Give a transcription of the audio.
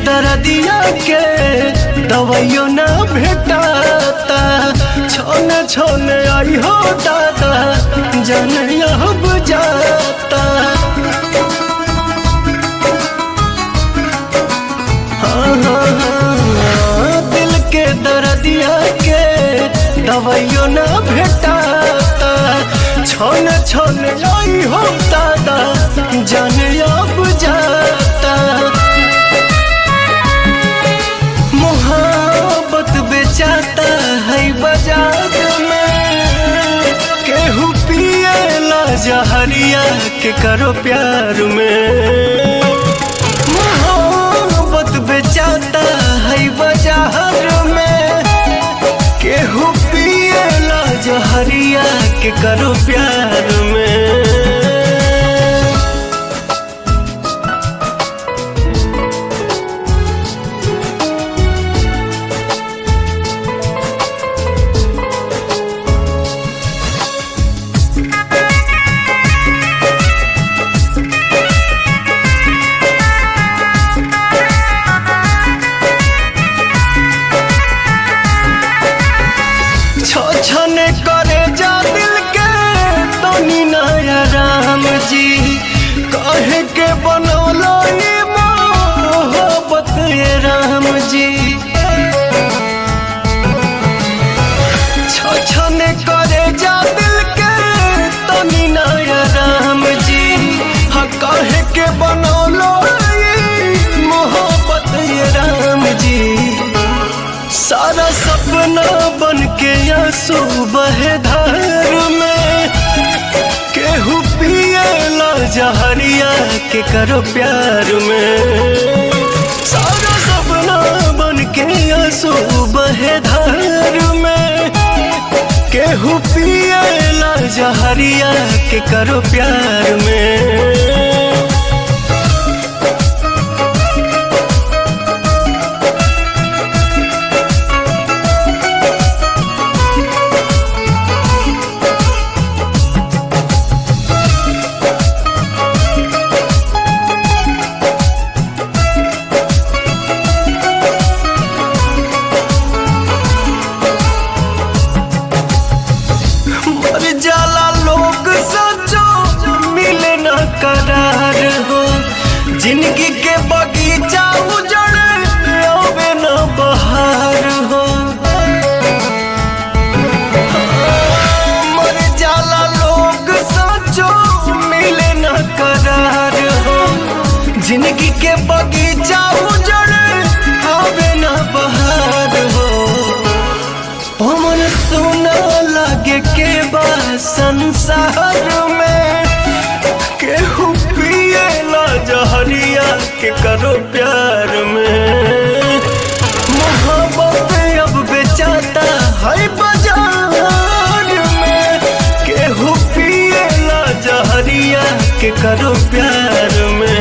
दर्दिया के दवाइयो ना भेटाता। छोने छोने आई हो दादा जन अब जाता। हाँ हाँ हाँ, दिल के दर्दिया के दवाइयो ना भेटाता। छोने छोने आई हो दादा जन अब जाता। मोहब्बत बेचाता है बाजार में, केहू पिएला जहरिया के करो प्यार में। मोहब्बत बेचाता है बाजार में, केहू पिएला जहरिया के करो प्यार में। छने करे जा दिल के तनी नया राम जी, कहे के बनौलो ये मोहब्बत ये राम जी। छने करे जा दिल के तनी नया राम जी, हाँ कहे के बनौलो ये मोहब्बत ये राम जी। सारा सपना बन के आंसू बहे धार में, केहू पिएला जहरिया के करो प्यार में। सारा सपना बन के आंसू बहे धार में, केहू पिएला जहरिया के करो प्यार में। मर जाला लोग सचो मिले न करार हो, जिंदगी के बगीचा उजड़ आवे न बहार हो। मर जाला लोग सचो मिले न करार हो, जिंदगी के बगीचा उजड़ आवे न बहार हो। पवन सोना लागे के बा संसार में, केहू पिएला जहरिया के करो प्यार में। मोहब्बत अब बेचाता है बाजार में, केहू पिएला जहरिया के करो प्यार में।